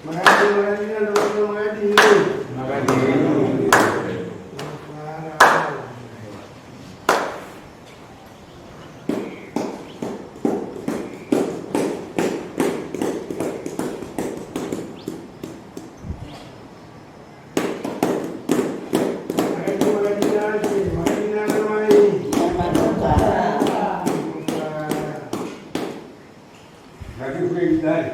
Makadii, makadii, ndokuti makadii. Makadii. Mafara. Makadii, makadii, nashe, makadii, nana mai. Mafara. Ngativhurei dare.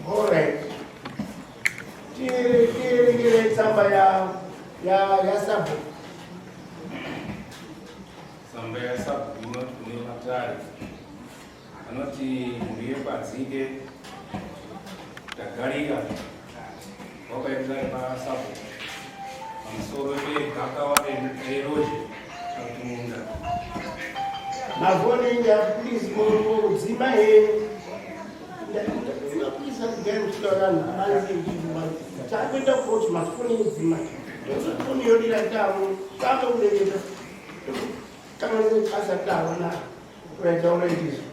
Alright. Tierengere tsamba ya ya ya sabhuku. Tsamba yasabhuku inoti kune matare anoti mhuri yekwadzike tagarira wakaendera pasabhuku pamusoro pegakawa rerozhe kana kuti munda. Mafoni inga please kudzima henyu. Ndinokuisa kugara muchitaura vanhu vanzi takuenda kukoti mafoni edzima. Foni yodira tamo tamo kureketa. Kana basa taona kuraita uraitizvo.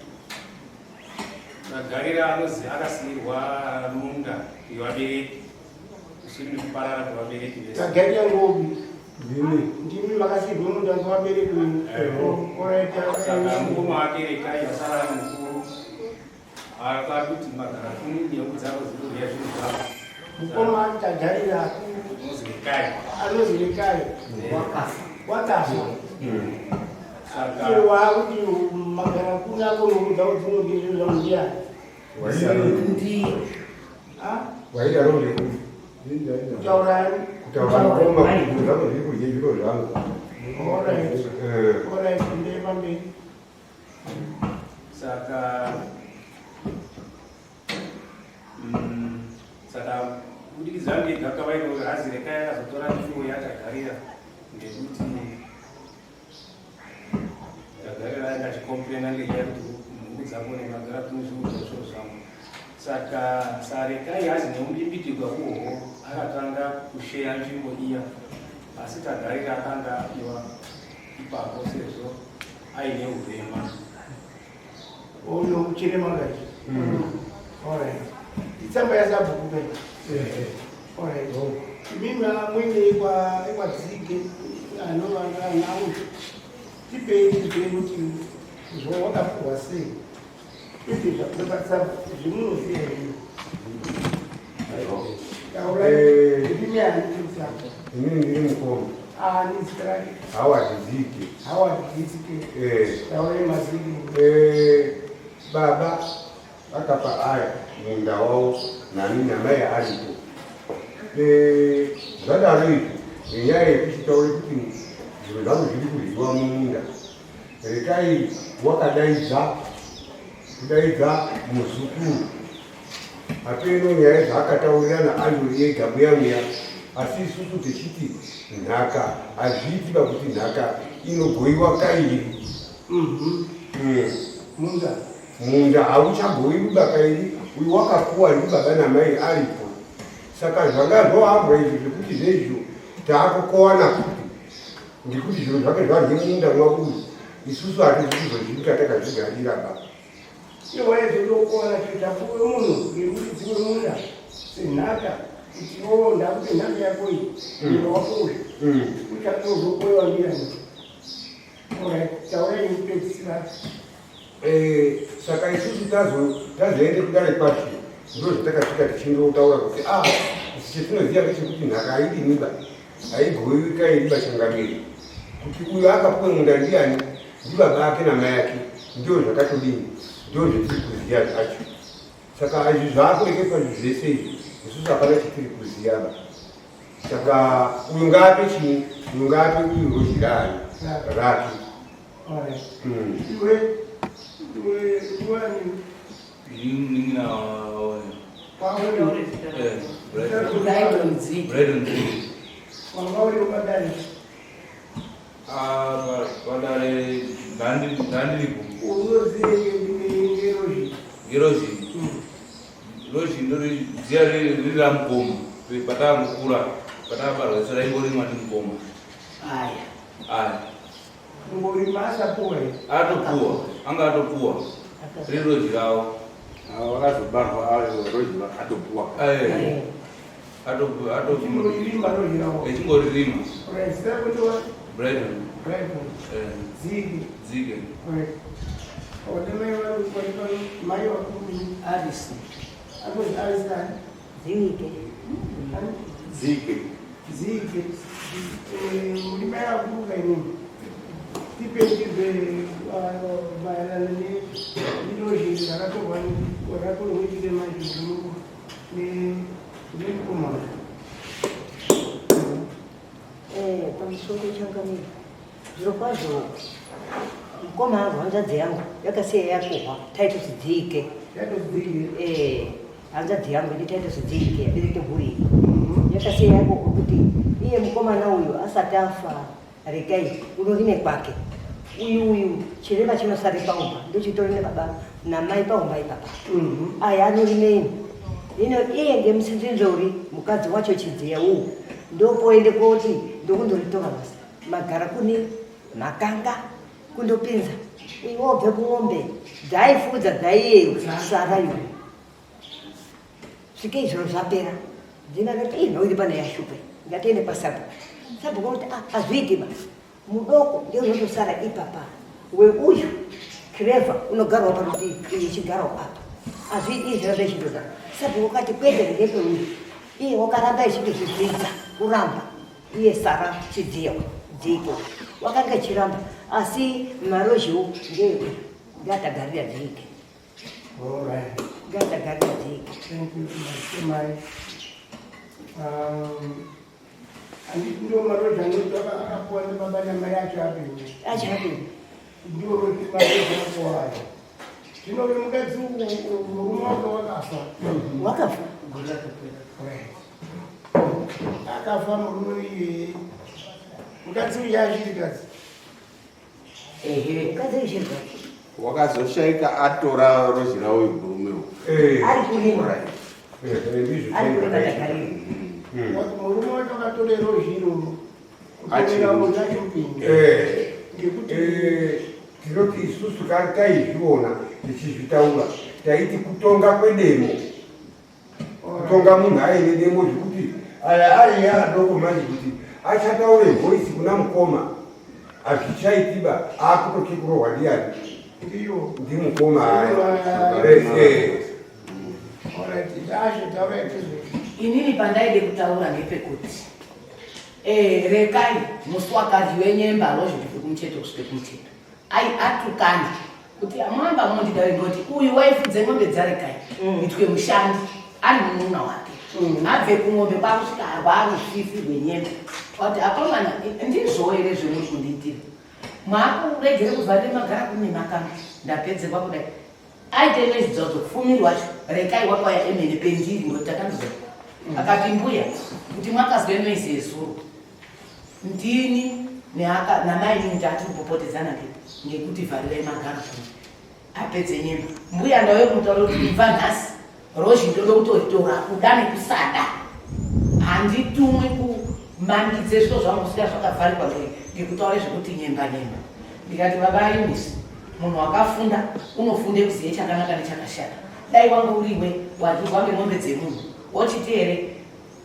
Tagarira anozi akasiirwa munda yevabereki usiri nekuparara kwevabereki vese. Tagarira ngobi. Ndimi. Ndimi makasiirwa munda ngevabereki venyu. Oraita. Saka mukoma wake Rekai asara ari mukuru akakuti magara kuni nyangu dzako dziri kurya zvinhu zvako. Mukoma Tagarira Unozi Rekai. anozi Rekai. Wakafa. Saka Iye waakuti magara kuni akonoudza kuti unodye zvinhu zvangu ndiani. Ah? Waidaro ndekuti Kutaurani. kutaura mukoma kuti zvako zviri kudye zviro zvangu. Alright. Eh. Alright, ndeye pamberi. Saka saka kubudikidza ngegakava iro hazi Rekai akazotora nzvimbo yatagarira ngekuti tagarira anga achikomplena ngenyaya yekuti mhuku dzako nemagara kune zvinhu zviro zvangu. Saka saRekai hazi neumbimbidikwa uhoho akatanga kusheya nzvimbo iya, asi Tagarira akanga apiwa ipapo sezvo aine urema. Uyo chirema kachi. Alright. Itsamba yasabhuku pe. Alright. Imimi amwene ikwa ikwadzike anovanga nawo. Tipei tizwe kuti zvo wakapuwa sei. Izvi zvakubatsa zvimunoziva here? Taurai. Ndimi ani tsamba? Inini ndiri mukoma. Ani zita rake? Howard Zike. Howard Zike. Taurai mazike. Baba vakapa aya munda wavo nani namai aripo. Zvadaro izvi nenyaya yekuchitaure kuti zviro zvangu zviri kudyiwa mumunda. Rekai wakadaidza kudaidza muzukuru. Hapeno nyaya zvaakataurirana andori ega muya muya, asi isusu tichiti nhaka hazviiti pakuti nhaka inogoiwa kairi. Munda. Munda hauchagoiwi ba kairi, uyu wakapuwa ndibaba namai aripo. Saka zvanga zvoambwa izvi zvekuti zveizvo taakukowana kupi ngekuti zviro zvake zvarye munda mwabudu isusu hatizi kuzozviita takazvigarira ba. Iwe zvotokuona chitapuwe munhu ngemuridzi wemunda senhaka kuti o ndakupe nhaka yako iyi munda wako uyu uchatozokoewa ndiyani. Alright, taurai kupedzisira. Saka isusu tazoende kudare kwashe ndo zvatakasvika tichindotaura kuti ah isu chetinoziva ndechekuti nhaka haidiniba haigowiwi kairiba changamire kuti uyo akapuwe munda ndiyani ndibaba ake namai ake ndio zvakatodini ndio zvetiri kuziva zvacho. Saka izvi zvaakureketwa izvi zvese izvi isusu hapana chetiri kuziva ba. Saka uyu ngaape chii uyu ngaape uyu rozhirani rake. Iwe iwe iwani Munin'ina kwauri Brighton Ziki. Brighton Ziki. Wanga uri padare. Ah, padare ndandiripo. Unoziye ngerozhi. Ngerozhi. Rozhi ndori ziya riri ramukoma. Patakangokura patakabarwa isu raingorimwa ndimukoma. Aya. Aya. Kungorima asapuwa here? Atopuwa, anga atopuwa. Riri rozhi ravo. Vakazobarwa rozhi atopuwa. Eh. Chingorima rozhi ravo. Echingoririma. Right, zita rako ndiwa? Brighton. Brighton. Eh. Zige. Zige. Right. Ode mai vari vari pano, mai vakuru. Alice. Anonzi Alice ani? Zige. Ani? Zige. Zige. Eh, muri mai vakuru kainini. Tipe tipe maererano nerozhi rakatorwa rakatorwa nechirema icho nemukomana. Eh, pamusoro changamire. Zvirokwazvo mukoma wangu hanzvadzi yangu yakasiya yakuhwa taitosi dzike. Taitosi dzike. Eh, hanzvadzi yangu ndi taitosi dzike yabereke mhuri iyi. Yakasiya yakuhwa kuti iye mukomana uyu asati afa regai unorime kwake. Uyu uyu chirema chinosare paumba ndochitori nebaba namai paumba ipapa. Aya anorimeni. Hino iye ngemusinzinzori mukadzi wacho chidziya uwu ndopoende koti ndokundoritora basi magara kune makanga kundopinza uyu wobve kumombe dzaifudza dzaiyeyo sara iwe svikei zviro zvapera ndinakati ii nhau iri pano yashupa ngatiende kwasabhuku sabhuku kuti ah, hazviiti ba mudoko ndiye unotosara ipapa weuyu clever unogarwa paruti iyi ichigarwa apa hazviiti izvi zviramba ichindodaro sabhuku kati kwete ndepeuyu iye wakaramba echindozvidzidza kuramba iye sara chidziyo dziko wakanga echiramba asi marozhiwo ngeuyu ngatagarira dzike All right. ngatagarira dzike Thank you, Mai. Handiti ndiwo maroja anoti akapuwa ndibaba namai acho apenyu. Acho apenyu. Ndiwo maroja apuwa ayo. Zvino uyu mukadzi uyu murume wake wakafa. Wakafa. Right. Akafa murume iyeye. Mukadzi uyu achirikadzi. Ehe. Mukadzi uyu chirikadzi. Wakazoshaika atora rozhira uyu murume uyu. Eh. Ari kurima. Ndizvo Ari kurima chaizvo. tagarira. Murume wacho akatore rozhiro. Kutorera munhu achimupinda. Eh. Ngekuti Eh, tinoti isusu kari taizviona tichizvitaura taiti kutonga kwedemo kutonga munhu aine demo zvekuti aya ari adoko manje kuti achataure voice kuna mukoma hazvichaitiba akutotye kurohwa ndiyani ndiyo ndimukoma aya Eh, Alright, Dashe taura tizwe. Inini pandaide kutaura ngepekuti eh, rekai musi wakadyiwe nyemba rozhe kubve kumucheto kusvike kumucheto ai atukana kuti mwamba mondida ngoti uyu waifudze ng'ombe dzarekai itwe mushandi ari munun'una wake abve kung'ombe kwakusvika rwarufifi rwenyemba kuti akomana ndizvo here zvemuri kundiitira mwakuregere kubva nemagara kune makanga ndapedzerwa kudai aite nezvidzodzo fumiri wacho rekai wakauya emene pendiri ngoti takanzwa akati mbuya kuti mwakazwe noise yezuro ndini namainini tati kupopotedzana ke ngekuti vharirai magaro kuno apedze nyemba mbuya ndauye kumutaura kuti ibva nhasi rozhi ndoda kutoritora kuda nekusada handitumwi kumangidze zviro zvangu kusvika zvakavharikwa ngekutaura zvekuti nyemba nyemba ndikati baba Eunice munhu wakafunda unofunde kuzive chakanaka nechakashata dai wanga uriwe wadyirwa ngemombe dzemunhu wochiti here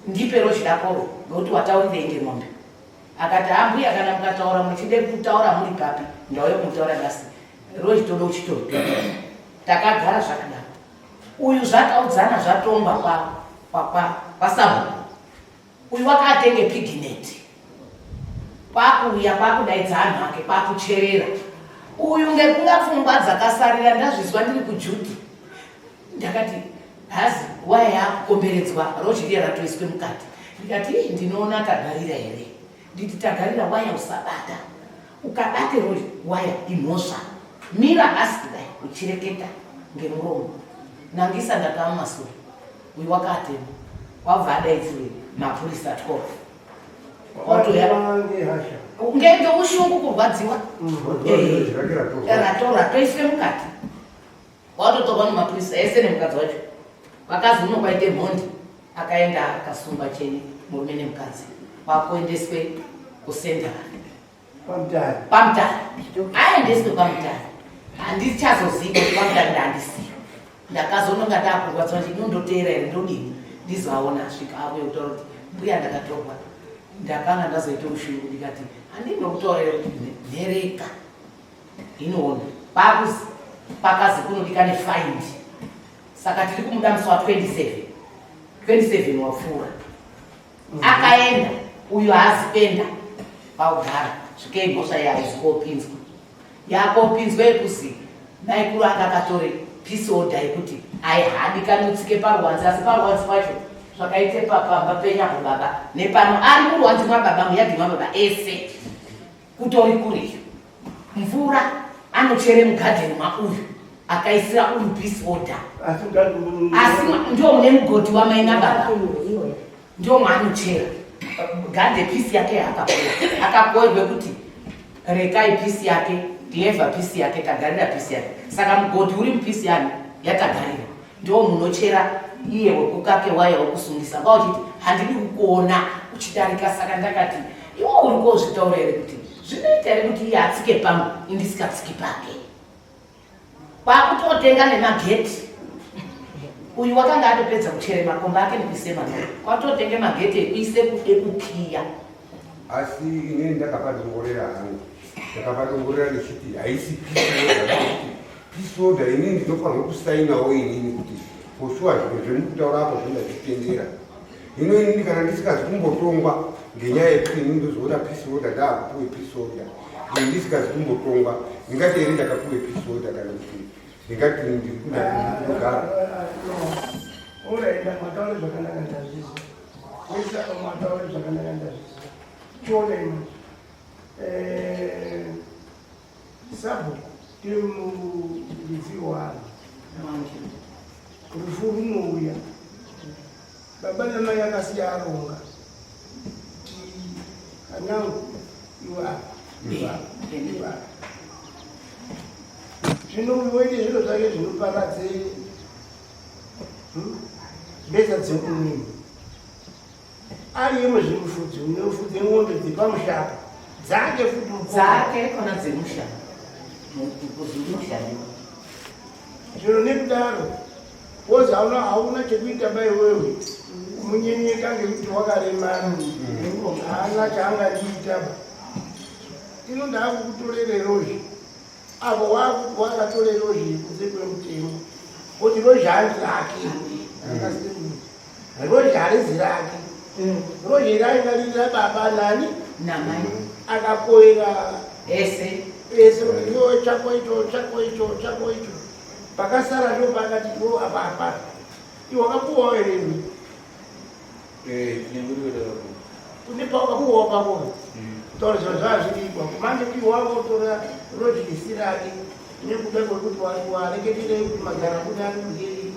ndipe rozhi rakoro ngekuti wataurirei ngemombe akati ambuya kana mukataura muchide kutaura muri papi ndauye kumutaura nhasi rozhi toda uchitori takagara zvakadaro uyu zvataudzana zvatongwa kwasabhuku uyu wakatenge pigineti kwakuuya kwakudaidza anhu ake kwakucherera uyu ngekunga pfungwa dzakasarira ndazvizwa ndiri kujudhi ndakati hazi waya yakukomberedzwa rozhiriya ratoiswe mukati ndikati ii ndinoona tagarira here nditi tagarira waya usabata Ukabate rori waya imhosva. Mira basi kudai uchireketa ngemuromo. Nangisa ndakaa mumasure. Uyu wakaatema. Wabva adaidzirwe mapurisa 12. Watoya ngenge ushungu kurwadziwa. Eh, ratorwa toiswe mukati. Watotorwa nemapurisa ese nemukadzi wacho. Vakazi uno kwaite mhondi akaenda akasungwa cheni murume nemukadzi. Wakuendeswe kusendara. Pamutare. Pamutare. Aendeswe pamutare. Handichazozivi kuti pamutare ndandisiyo. Ndakazononga ndakurwadziwa kuti inondoteera here ndodini. Ndizoaona asvika auye kutaura kuti mbuya ndakatorwa. Ndakanga ndazoita ushungu ndikati handinokutorera kuti nhereka. Inoona. Pakuzi pakazi kunodikane find. Saka tiri kumuda musi wa 27. 27 wapfuura. Akaenda uyo haazi kuenda paugara svikei mhosva iye haizi kopinzwa. Yakopinzwa yekuzi maikuru anga akatore peace order yekuti ai haadikani utsike paruwanzi asi paruwanzi pacho zvakaite pamba penyapo baba nepano ari muruwanzi mwababa muyadhi mwababa ese kutori kuriyo mvura anochere mugadheni mauyu akaisira uyu peace order asi ndio mune mugodhi wamai nababa ndio maanochera gande peace yake yaakapuwa akakoirwe kuti rekai peace yake clever peace yake tagarira peace yake saka mugodhi uri mupeace yani yatagarira Ndoo munochera iye wekukake waya wekusungisa kwa uchiti handidi kukuona uchidarika saka ndakati iwe uri kozvitaura here kuti zvinoita here kuti iye atsike pangu indisikatsiki pake kwakutotenga nemageti uyu wakanga atopedza kuchere makomba ake nekuise manoro kwatotenge mageti ekuise ekukiya asi inini ndakapadongorera hangu ndakapadongorera ndichiti haisi peace Peace order inini ndinofanirwa kusainawo inini kuti for sure zviro zvemukutaura apo zvondazvitendera. Hino inini kana ndisikazi kumbotongwa ngenyaya yekuti inini ndozoona peace order ndaakupiwe peace order. Ini ndisikazi kumbotongwa ndingati here ndakapiwe peace order kana kuti ndingati ndiri kugara. Alright, mataura zvakanaka ndazvizwa. Wese mataura zvakanaka ndazvizwa. Chiona imi. Eh, Sabhuku tiri muridzi wevanhu. Rufu runouya. Baba namai akasiya aronga. Ti anangu iwe apa. Iwe apa. Iwe apa. Zvino uyu woite zviro zvake zvinoparadze mbesa dzekumwini. Ariye muzvimufudzi unofudze ng'ombe dzepamusha apa dzake futi dzake kona dzemusha mumusha zvino nekudaro wozi hauna hauna chekuita ba iwewe kumunyenyeka ngekuti wakaremara haana chaangandiita ba ino ndaakukutorere rozhi Apo wakuti wakatore rozhi kunze kwemutemo kuti rozhi handi rake rozhi harizi rake rozhi rainga riri rababa nani namai akakoera ese ese kuti iwo chako icho chako icho chako icho pakasara ndo pakati iwo apa apa iwe wakapuwawo here iwe Eh, une pawakapuwawo pako taura zviro zvazvirikwa manje kuti wakotora rodyisi rake nekuda kwekuti wareketerei kuti magara kuti ari kudii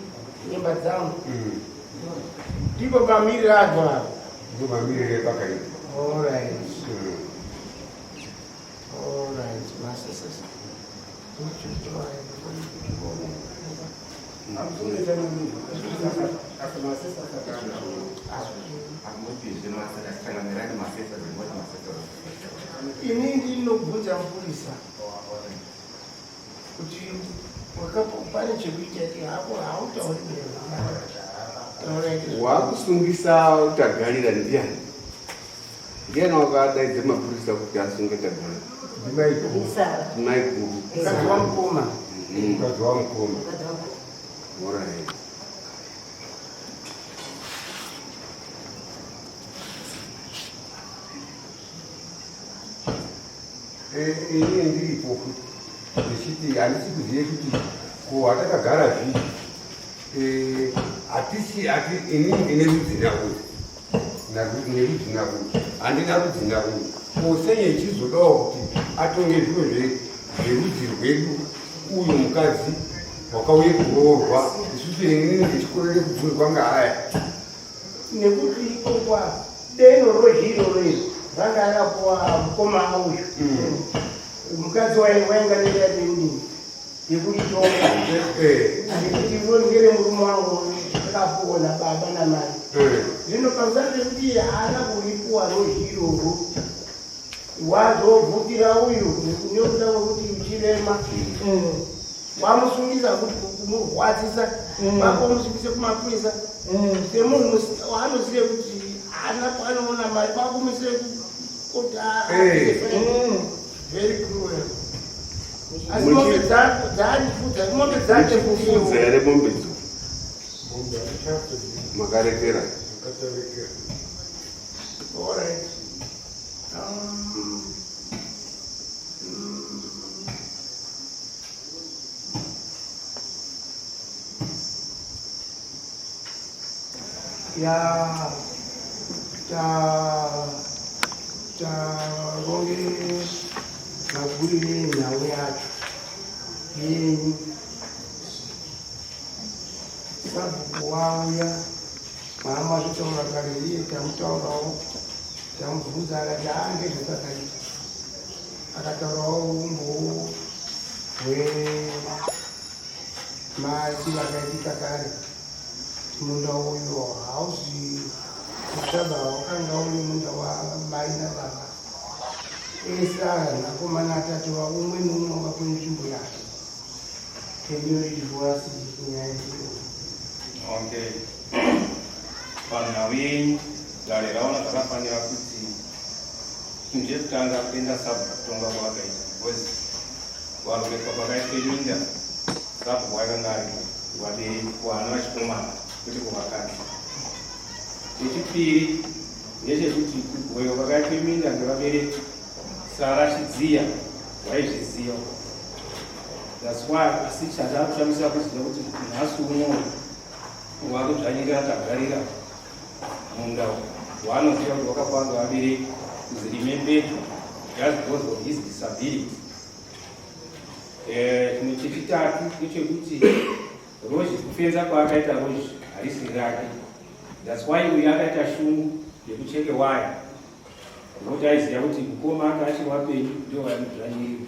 nyemba dzangu ndipo pamirira adzo avo ndipo pamirire pakaita alright alright masesesa Ini ndinobvunza mupurisa kuti pane chekuita hako hautauri wakusungisa tagarira ndiani ndiani wakadaidza mapurisa kuti asunge tagarira ndimaikuru mukadzi wamukoma mukadzi wamukoma orit eh, ini ndiripo futi ndichiti handisi kuzive kuti ko hatakagara zvii eh, hatisi ati ini ndine rudzi nauyu nerudzi nauyu handina rudzi nauyu. Ko sei echizodawo kuti atonge zviro zverudzi rwedu uyu mukadzi wakauye kuroorwa isusu inini ndichikorere kubvunzwa ngaaya nekuti ikokwa deno rozhiro rero ranga rakapuwa mukoma uyu mm. mukadzi wainga neyadeudini yekuritonga eh. nekuti ngere murume wangu akapuwa nababa namai eh. zvino pamusana pekuti haana kuripuwa rozhirorwo wazobvutira uyu nekuda kwekuti uchirema mm. wamusungisa kuti kumurwadzisa vakomusungise mm. kumapurisa mm. semunhu waanozive kuti haana kwaanoona mari kwakumise kuti eh. very cruel asi mombe dzaanifudza mombe dzake kufudza here mombe dzo makarekera All right. Ya ta taronge magurire nhau yacho yenyu sabhuku wauya mama zvitaura kare iye tamutaurawo Tamubvunza akati haa ndezvatakaita. Akataurawo umbowo hwemaitiro akaitika kare kuti munda uyu hauzi kusvaba wakanga uri munda wamai nababa. Ese aya akomana atatu umwe neumwe wakapuwa nzvimbo yake. Can you read for us nyaya yedu? Okay. Panhau yenyu dare raona zvakafanira kuti chinhu chekutanga kuenda sabhuku kutonga kwavakaita because kualoketwa kwakaitwe minda sabhuku wakanga aripo kuvabereki kuvana vachikomana kwete kuvakadzi. Chechipiri ndechekuti kugovewa kwakaitwe minda ngevabereki Sara Chidziya waizviziva that's why asi chatakushamisa kuziva kuti nhasi uno wakudzvanyirira tagarira munda waanoziva kuti wakapanga vabereki kuzi rime pedyo just because of his disability eh, chimwe chechitatu ndechekuti rozhi kufenza kwaakaita rozhi harisi rake that's why uyu akaita shungu yekucheke waya Nokuti aiziva kuti mukoma ake achiri wapenyu ndivo vaimudzvanyirira.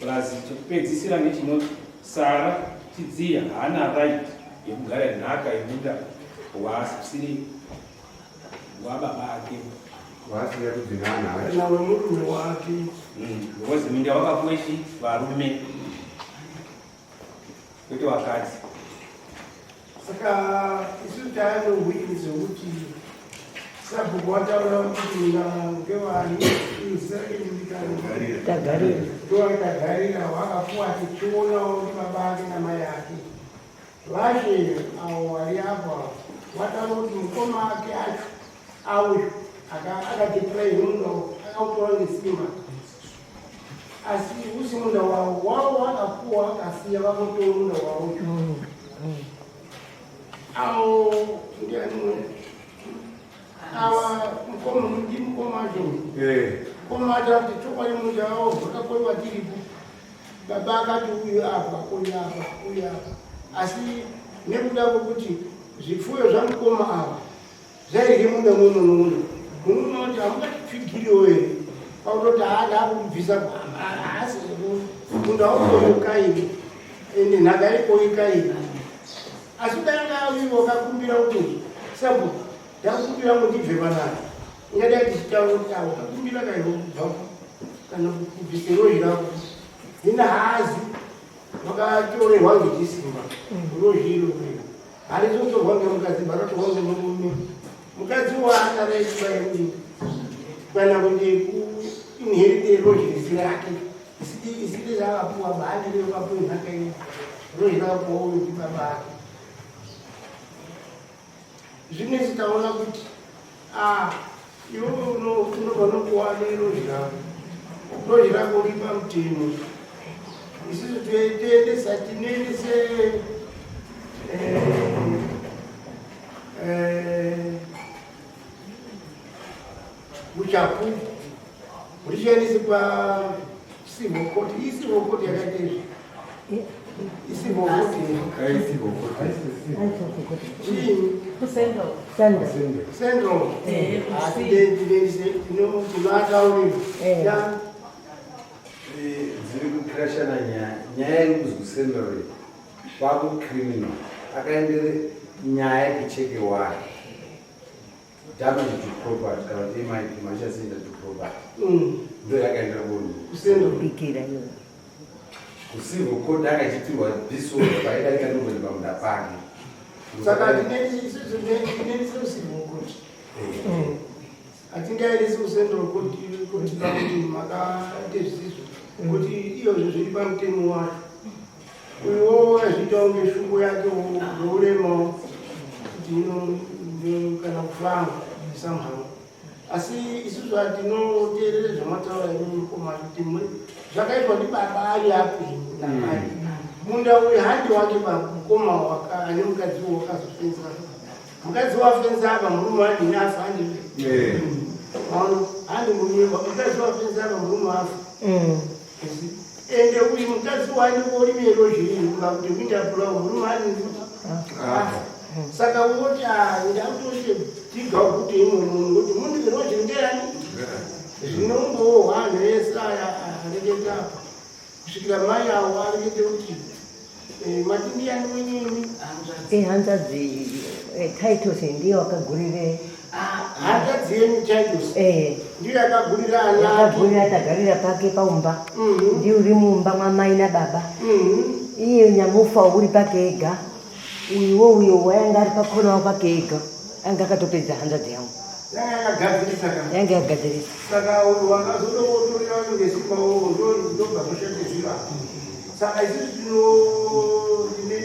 Plus chekupedzisira ndechinoti Sara Chidziya haana right yekugara nhaka yemunda waasiri wababa ake. Waasiri kuti naana Kana wemurume wake. Because minda wakapuwe chi varume kwete vakadzi. Saka isu taane hwiri zvekuti sabhuku wataura kuti ngewani Tagarira. Tagarira wakapuwa tichionawo kuti baba ake namai ake vashe avo vari apa wataura kuti mukoma ake acho auyu akadeprai munda akautora nesimba asi usi munda wavo wavo wakapuwa akasiya vakotora munda wavo avo ndiani ava mukoma ndimukoma acho eh. mukoma acho ati chokwadi munda wavo zvakakoiwa tiripo baba akati uyu apa uyu apa uyu apa asi nekuda kwekuti zvipfuyo zvamukoma ava Zvairye munda muno nomuno. Murume unoti hamungatipfigiriwo here? Pakutoti haa ndakubvisa haasi munda waukoikairi ende nhaka ikoikairi. Asi kudai anga auyiwa akakumbira kuti sabhuku ndakukumbira mundibve panapa. Ingadai tichitaura kuti awo kakumbira kaiwo kubva kana kubvisa rozhi rako. Hino haazi wakatorerwa ngechisimba rozhi iro. Harizotorwa ngemukadzi baratorwa ngemurume. Mukadzi waakareiswa yekuti kana kuti kuinherite rozhirisi rake isiri raakapuwa baandire wakapuwa nhaka iyo rozhi rakapuwa uyu ndibaba ake. Zvinezvi taona kuti ah, iwe unobva nokuwa nerozhi rako rozhi rako uri pamutemo isusu toendesa tinoendese eh, eh, uchapupu. Mutishandise pa civil court. Iyi civil court yakaita izvi. Icivil court. Chii? Sandra. Central. Asi tinoataurira. Ya. Dziri kukrashana nyaya. Nyaya iri kuzwi kuCentral iyi kwakucriminal akaendere nyaya yekucheke wari damage to property kana kuti MIP machasenda to property ndo yakaendera kunhu Kucentral. Kubikira iyoyo. Kucivil court akachitirwa bisoda paidarika ndokuenda pamunda pake. Saka tinendise kucivil court. Hatingaendesi kucentral court kuti pakuti makaite zvisizvo, kuti iyozvo zviri pamutemo wacho. Uyuwo wakazviitawo ngeshungu yake nouremawo kuti kana kufamba somehow. Asi isusu hatinoteerere zvamataura imi mukoma, kuti zvakaitwa ndibaba ari apenyu namai. Munda uyu handi wake mukoma ane mukadzi uwo wakazofenza. Mukadzi wafenza apa, murume wadini afa, handi? Maona, handi murume, mukadzi wafenza apa, murume afa. Ende uyu mukadzi wani orime rozhiri kunga kuti windapura, murume ani kuti afa. Saka woti ndakutoite tiga kuti imomo ngokuti mundi rozhiri ndeyani zvinombowo hwanhu ese aya areketa apa kusvikira mai avo arekete kuti mati ndiyani wenyini? Hanzvadzi Titus ndiye wakagurire. Hanzvadzi yenyu Titus? Eh. Ndiyo yakagurira ana ake? Yakagurira, tagarira pake paumba. Ndiye uri mumba mwamai nababa. Iye nyamufa uri pake ega. Uyuwo uyo wayanga ari pakona wa pake ega, anga akatopedza hanzvadzi yangu. Yanga yakagadzirisa ka? Yanga yakagadzirisa. Saka uyu wakazodokotorera ngesimba uwo ndobva zvoshandisira. Saka isusu tine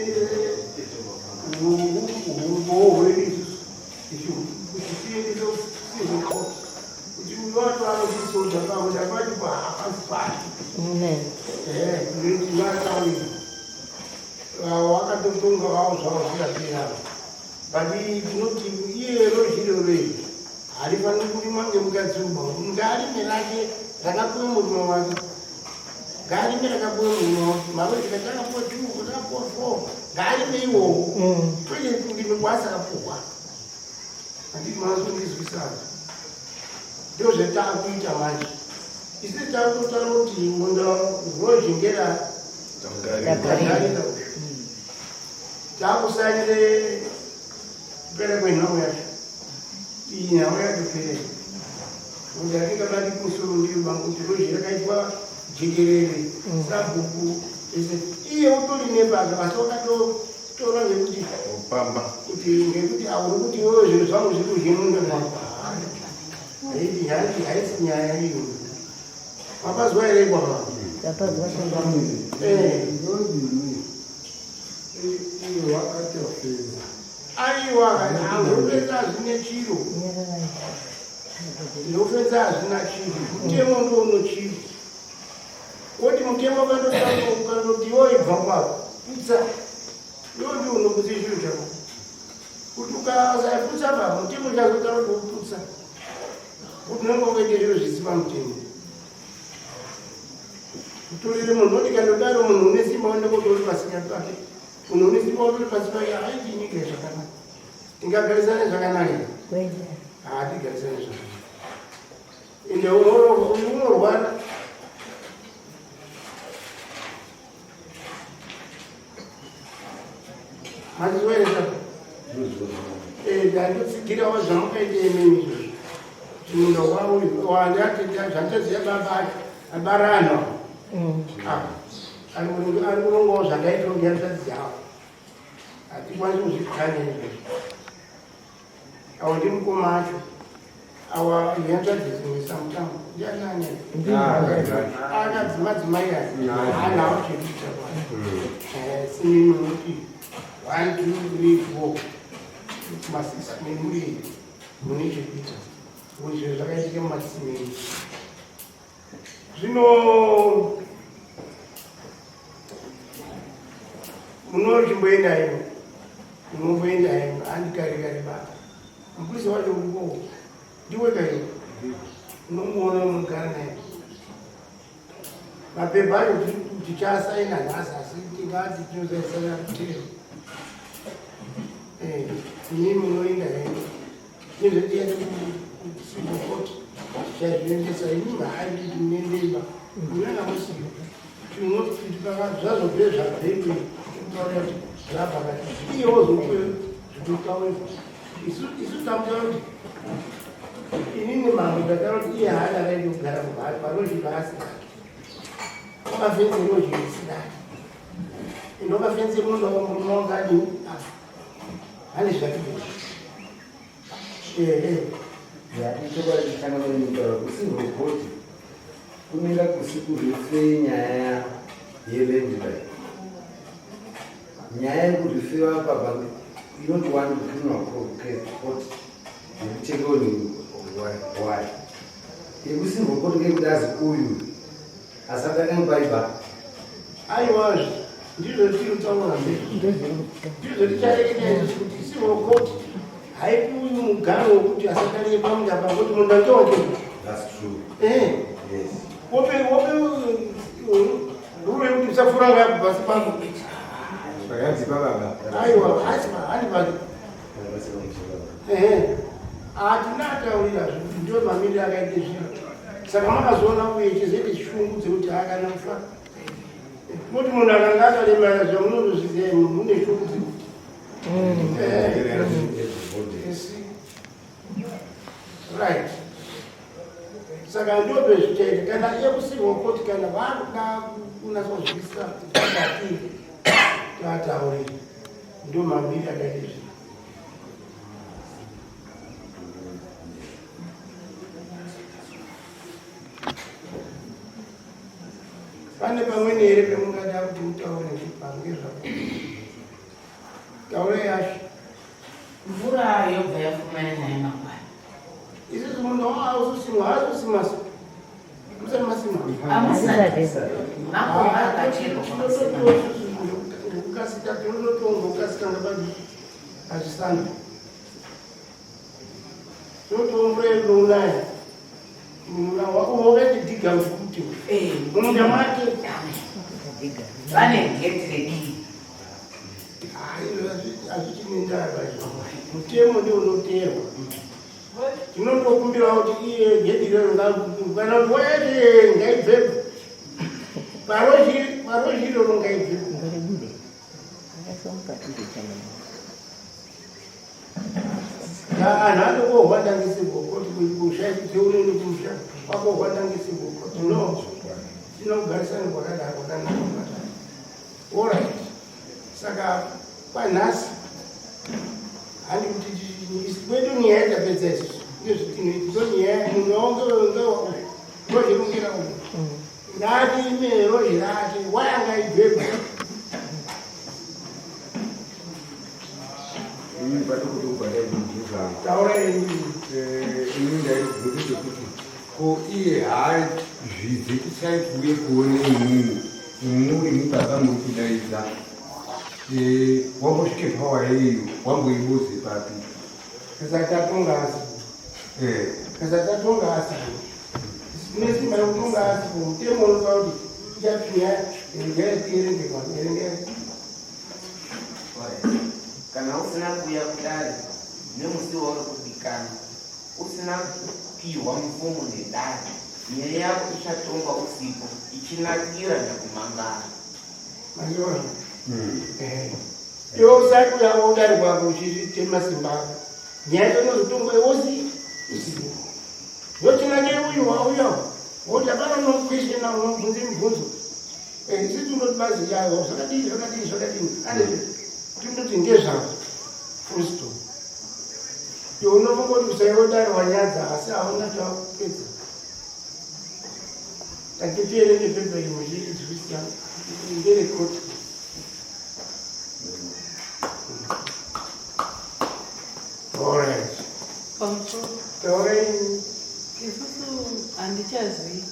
humbowo hwedu isusu kuti tiendese kucivil court kuti uyu wacho anotisoja pamwe pacho pahapasi pake. Tinoataurira wakatotonga wavo zvavo zvikapera, but tinoti iye rozhiro rei harifaniri kurimwa ngemukadzi uba. Ngaarime rake rakapuwe murume wake, ngaarime rakapuwe murume wake. Marozhira takapuwa two, takapuwa four, ngaarime iwowo kwete kurime kwaasakapuhwa. Handiti mazondizwisana? Ndo zvetaakuita manje. Isi takutotaura kuti munda rozhingera tagarira, takusainire kupera kwenhau yacho. Iyi nhau yatopera kuti hatingabati kumusoro ndiyo bangu kuti rozhi rakaitwa jekerere sabhuku ese iye utori nepaka, asi wakatotora ngekuti Pamba. Kuti ngekuti auri kuti iwewe zvinhu zvangu zviri kudye munda mwako. Haiti haiti haisi nyaya iyo. Mapazwa here kwama? Tapazwa. Eh. Iye wakatofeza. Aiwa, zvofesa hazvine chiro, zvofesa hazvina chiro. Mutemo ndo uno chiro woti mutemo ukandoti iwo ibva kwako putsa, iwo ndio unoputsa chiro chako. Kuti ukasaputsa pa mutemo chazotaura kuti uputsa, kuti unenge wakaita zviro zvisi pamutemo. Kutorere munhu oti kandodaro, munhu une simba uende kotori pasina pake, munhu une simba utori pasi pake. Haiti nyika zvakanaka, tingagarisane zvakanaka here? Kwete. Hatigarisane zvakanaka. Ende uyu unorwara. Mazvizoeresa ndandotsigirawo zvamukaita imimi izvozvo kuti munda wavo zvandaziva baba acho abara anhu ari kurongawo zvakaitwa ngehanzvadzi dzavo. Hatikwanisi kuzvipwanya izvozvo. Awa ndi mukoma acho, awa ihanzvadzi dzimwe samutambo ndianani akadzimadzimai aya haanawo chekuita. Simimi munoti 1 2 3 4 masisi memuri mune chekuita zviro zvakaitika mumasisi menyu zvino munochimboenda imo, munomboenda imo. Handikare kare baba mupurisa wacho urikowo ndiwe kaiwo unomuona, unogara naye. Mapepa acho tichasaina nhasi asi tingati tinosaisana kutero. Eh, imi munoenda henyu. Nezvetiende kucivil court tichazviendesa imi hayi munendeba. Munanga musiyo. Zvazobve zvabvepi kutaura kuti zvabva kati iye wozope zvinotaurwa. Isu tamutaura kuti inini mambo ndataura kuti iye haana raidi kugara mumhari panozi paasina. Wakafenze roji isina. Ende wakafenze munda wemurume wanga adini afa. Hane zvati. Ehe. Ya, ichokwadi changamire mutaura kucivil court kunenge kusi kurifee nyaya yeland right. Nyaya yekurifewa apa inoti one criminal court yekuchekewo why. Yekucivil court ngekuti azi uyu asati akangopaiba. Aiwa, ndizvo tinotaura ndizvo tichareketa isusu kuti civil court haipi uyu mugano wekuti asadarike pamunda pakuti munda ngewake. That's true. Eh. Yes. Wope wope ruro yekuti usapfuura ngapo pasi pangu. Pakanzi pababa. Aiwa, asi hani pake. Ehe. Hatina taurira zvekuti ndio mamiriro akaite zviro. Saka makazoona uye chizoite shungu dzekuti akana kufa. Kuti munhu akanga akaremara zvamunotozviziva imi mune shungu dzekuti. Yes. Right. Saka ndopezvichaita kana yekucivil court kana vakuda kunatsozvisa kuti tataurira ndo mamiriro akaite zviro. Pane pamweni here pemungada kuti mutaure ngezvako? Taurai yacho. Mvura yobva yafumana naye mangwana. Isusu munhu haususimwa haasusimwa musati masimwa. Amusati. Makomba akacherwa kwamasimba. Ngokukasika tinototongokasika ngabadi hazvisandi. Tinotiwo mvura yedu unaya. Wakatidhiga kuti Eh, munda mwake vane geti redii. hazvichine ndaa mutemo ndio unoteerwa. Tinondokumbirawo kuti iye gedhi iroro kana kuti waete ngaibvepo paroji iroro ngaibvepo. Anhu anokohwanda ngesigokoti kusha teunoni kusha wakohwanda ngesigokoti no tinogarisana kwakadaro kwakanaka kwakadaro. Alright, saka kwanhasi handi kuti kwedu nyaya tapedza isusu ngezvetinoita ndo nyaya munhu waungewozvirungira uyu ngarime roji rake wayanga ibvepo. Ini patokutobva ndaibvunza. Taura yenyu. Ini ndaibvunza kuti ko iye haazvidze tisai kuuye kuone imwimwi muri mubaba muri kudaidza wambosvike pawaiyo wamboibuze papi? Kasati atonga asi. Kasati atonga asi. Tine simba rekutonga asi mutemo unotaura kuti ichapinya regai tierenge erenge. Kana usina kuuya kudare nemusi wauri kudikanwa, usina kupihwa mvumo nedare, nyaya yako ichatongwa usipo ichinakira nyakumangara. Maziona. Iwe usati uya udari kwako uchiite masimba ako. Nyaya yacho inozotongwa iwosi usipo. Yochinakira uyu wauya woti hapana unokweshena unobvunze mibvunzo. Isi tinoti bazi yayo zvakadii zvakadii zvakadii. Ande tinoti ngezvako. Full stop. Iwe unofungoti usaiwe dare wanyadza asi hauna chawakupedza. Tatitierenge pepa iri muchiinzwisisa ngerekoti. Alright. Pamusoro. Taurai. Isusu handichazii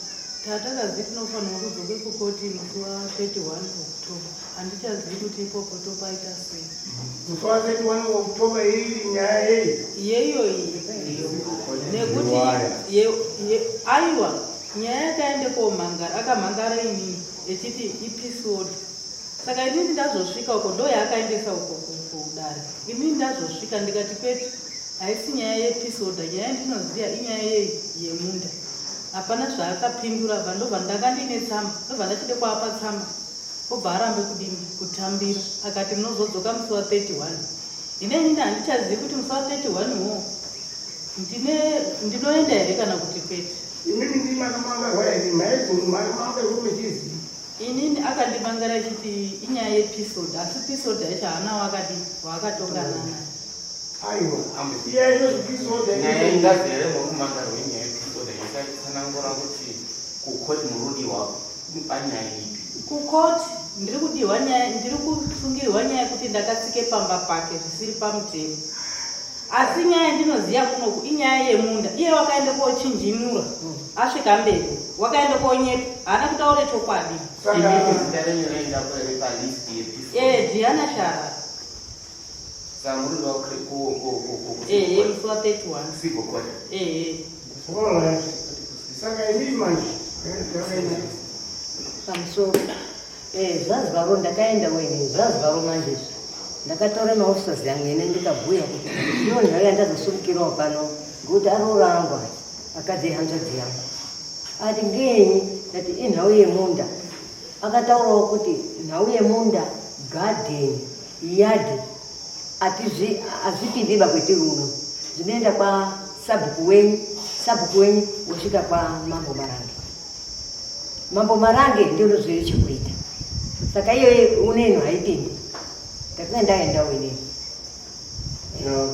tatakazi tinofanirwa kudzoke kukoti musi wa31 October. Handichazii kuti ikoko topaita sei. Musi wa31 October iri nyaya yei? Yeyo iyi nekuti aiwa. Nyaya yakaende komhangara akamhangara inini echiti ipeace order. Saka inini ndazosvika uko ndoyaakaendesa uko kudare. Inini ndazosvika ndikati kwete haisi nyaya yepeace order nyaya yandinoziva inyaya yei yemunda. Hapana zvaakapindura bva ndobva ndanga ndiine tsamba ndobva ndachide kuapa tsamba obva arambe kudini kutambira akati munozodzoka musi wa 31. Ini inini handichazivi kuti musi wa 31 wo ndine ndinoenda here kana kuti kwete. Imimi ndimi makamangarwa here maizi makamangarwa mechizivi. Inini akandimangara achiti inyaya yepeace order asi peace order yacho haana waakadii waakatongana naye. Aiwa iya inozwi peace order. Nyaya ingazi here muri kumangarwa inyaya yepeace order isatsanangura kuti kucourt murudiwa panyaya ipi. Kucourt ndiri kudiwa nyaya ndiri kusungirwa nyaya yekuti ndakatsike pamba pake zvisiri pamutemo. Asi nyaya yandinoziva kunoku inyaya yemunda. Iye wakaenda kochinjinura asvika mberi wakaenda konyepa haana kutaura chokwadi. Imimi zita renyu raendapo here palist yepeace order? Eh, Diana Sharara. Saka muri kudiwa ku Ehe, musi wa 31. civil court. Ehe. Alright. Saka inini manje ndakaenda Pamusoro. Eh, zvazvaro ndakaenda wene zvazvaro manje izvi. Ndakatora maofficers yangu ene ndikabhuya kuti ndiyo nhau yandazosumukirawo pano ngokuti aroora angu aya akadzi ehanzvadzi yangu. Ati ngenyi? Ndati inhau yemunda. Akataurawo kuti nhau yemunda, garden, yard atizvi azvipindiba kwetiri uno. Zvinoenda kwa sabhuku wenyu, sabhuku wenyu wosvika kwa mambo Marange. Mambo Marange ndiyo nozviri chekuita. Saka iyoyo uneno haipindi. Ndakanga ndaendawo inini.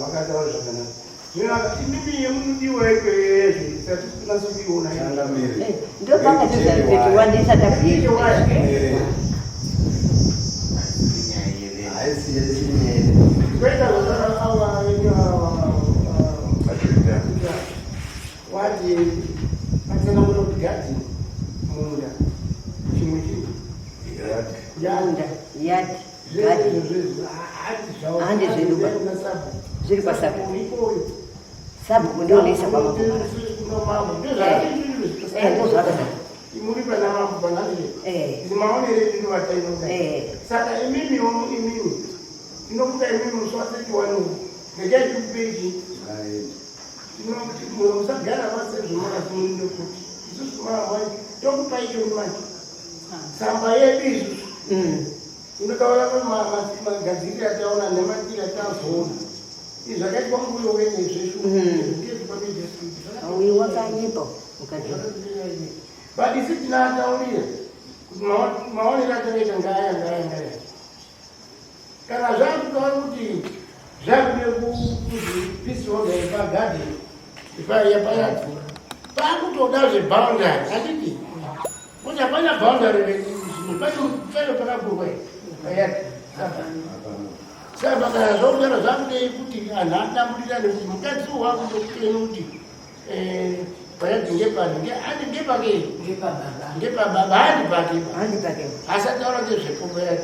Makataura zvakanaka. Zvino imimi yemunodiwa ikweyo isati kunatso kuiona. Changamire. Ndopakatozva 31 ndisati abhuye. Nyaya yevene. Haisi haisi nyaya. Kweta zvakara ava venyu ava Vachirita. wati atsanangura kuti gadheni munda chimwe chinhu Munda, yard, garden. Handi zvedu pa. Zviri pasabhuku. Sabhuku ndiyo unoisa kwamambo Marange. Eh, ndozvakadaro. Muri pana mambo panazve Eh. maonero edu ndovatainoda. Eh. Saka imimiwo imimi tinokuda imimi musi wa 31 regai tikupeji Ngaende. Musagara vasezvomakasununekuti isusu mamai tokupa iyo manje tsamba yedu isusu inotaura magadziriro ataona nematiro atazoona izvi zvakaitwa nguyo wene zveshu. Uyu wakanyepa mukadzi. But isi tinoataurira kuti maonero atakaita ngaya ngaya ngaya. Kana zvakutaura kuti zvakude kuzi peace order yepagadheni yepayard pakutoda zveboundary handiti kuti hapana boundary zvimwe pacho pakagurwa payard. Saka kana zvokudaro zvakudei kuti anhu adamburirane kuti mukadzi wakutokueni kuti payard ngepani andi ngepake Ngepababa. Ngepababa handi pake. Handi pake. Asataura ngezvepo payard.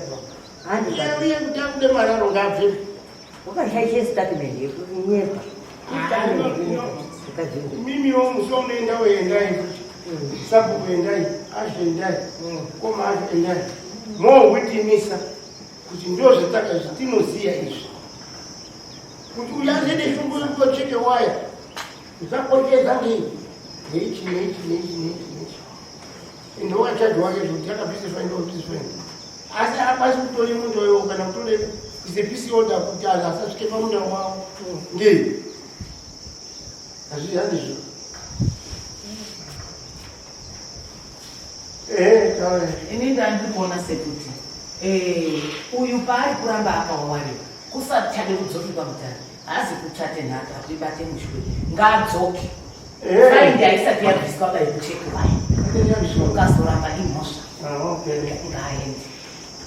Handi pake. Uye kuti akude mararo ngabve. Wakashaishe statement yekunyepa. Statement yekunyepa. Mukadzi uyu. Mimiwo musi waunoendawo endai sabhuku endai azvo endai koma azvo endai mohwitinisa kuti ndo zvataka zvatinoziya izvi kuti uyu azede shungu rikucheke waya usakocheza ngei neichi neichi neichi neichi neichi ende wakachaji wake zvokuti akabvise fine ndokabvise fine asi haakwanisi kutore munda uyo kana kutore kuise peace order kuti anhu asasvike pamunda wavo ngei hazvi handizvo ehe taura. Ini ndandiri kuona sekuti uyu paari kuramba akawawarirwa kusachade kudzoke pamutare haazi kutsvate nhaka akuibate mushure ngaadzoke. Faindi haisati yabviswa paikucheki wayo ukazoramba imhosva. Ah, okay. Ngaaende.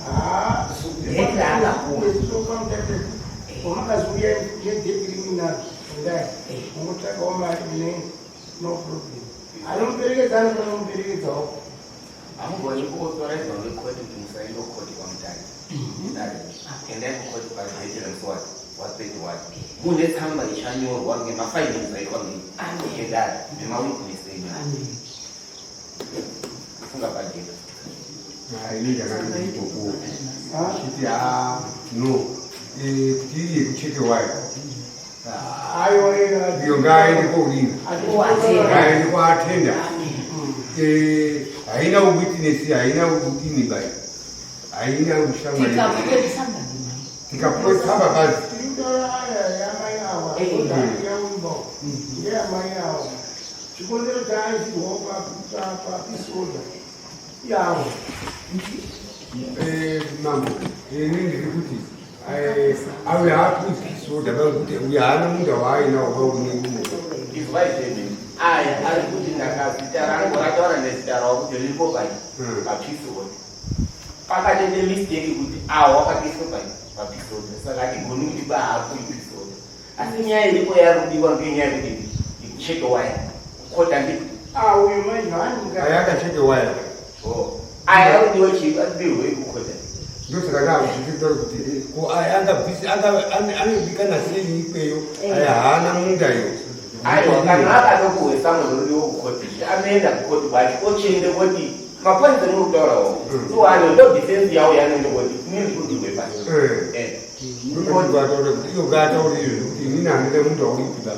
Ah, Date raakapuwa. Wamakazuya nedate riminazvo endai ungotsvakawo mari ne no problem anomuperekedza anofanira kumuperekedzawo. Hamugoni kuauthorizewa nekoti kuti musaende kukoti kwamutare dare. Endai kukoti padate remusi wa31 mune tsamba ichanyorwa ngemafindings aitwa Amen. ngedare nemawitness enyu. Amen. Kufunga pajeka. Ini ndakandiripokuwo chiti ha no kuti iri yekucheke wayo iyo ngaaende kourima, ngaaende kuatenda. Haina witness, haina udini bai, haina ushamwari. Tikapuwe tsamba ndimai. Tikapuwe tsamba badzi. Tirikutaura aya yamai awa yaumba ndeyamai awa. Chikonzero chaaisirwawo papisoda yawo. Mambo, ini ndiri kuti ave hakupisoda vakuti uyo haana munda waainawo vaune. Izwai zvenyu, aya ari kuti ndakazita rangu rataura nezita ravo kuti riripo pai papeace order. Pakatoite mistake kuti awa wakatoiswa pai papeace order, saka hatigoni kuti baapo ipeace order. Asi nyaya iripo yarudiwa ngenyaya yekuti ikucheke waya kukota ndi Uyu manje haninga. Aya akacheke waya. Oh, aya arudiwa chii adirwe kukota. Ndosaka ndakuchitaura kuti ko aya angabvisi anodikana sei ikweyo, aya haana munda iyo. Aiwa, kana akatopuhwe samwe ruriwo kukoti, anoenda kukoti kwacho ochiende koti mapoints emuri kutaurawo so ano ndo defense yawo yanoende koti inini kudirwe pasi. Ndokuti kuti iyo ngaataure izvo kuti inini handina munda uripi ba.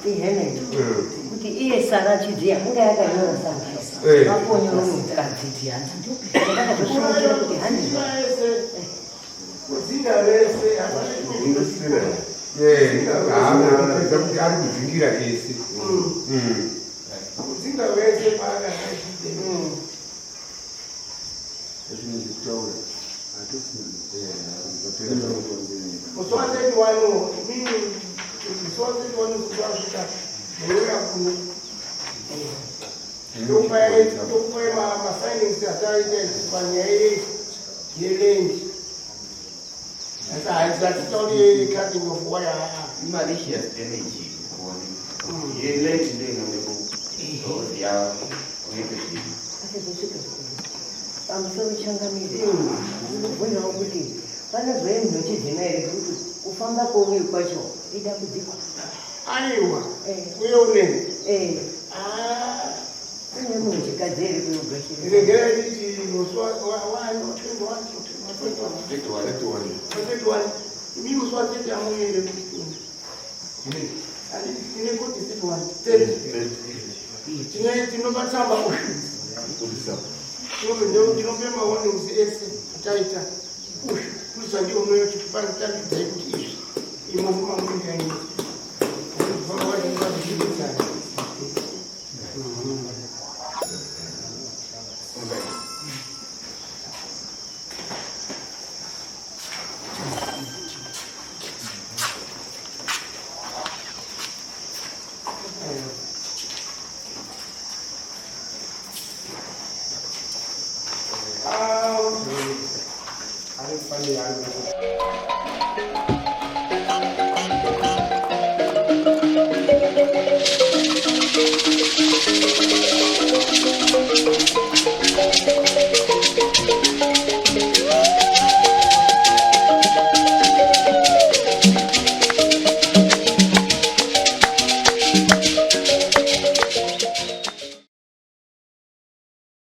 Ihemeni kuti iye Sara Chidziya anga yakanyora samba vakonyora mukadzi ndakazosumukira kuti handizvo. Kudzinga vese. Haana kuti ari kudzingira ese. Kudzinga vese paakakaite. Kutaura. Musi wa 31, inini musi wa 31 kusvika munouya kuno tokupai mafindings ataita panyaya yeland, asi haisatitauri cutting of wire. Malicious damage kuone yeland ndo inoende kuziya unoite zvinhu. Asi zosvika pamusoro changamire, kubvunzawo kuti panozove munhu here, kuti kufamba kwouyu kwacho idambudziko. Aiwa, uye unene. Kune munhu chikadzi here kuyogashira? Regerai nditi musi wa 21, 31, imi musi wa 30 amuende tine koti 31, 30 tinopa tsamba uyu, tinope mawarnings ese ataita uyu kuisa ndiwo munotitandidzai kuti izvi imomo mamunyanyi kufamba vachiidzana. Ari pane ari.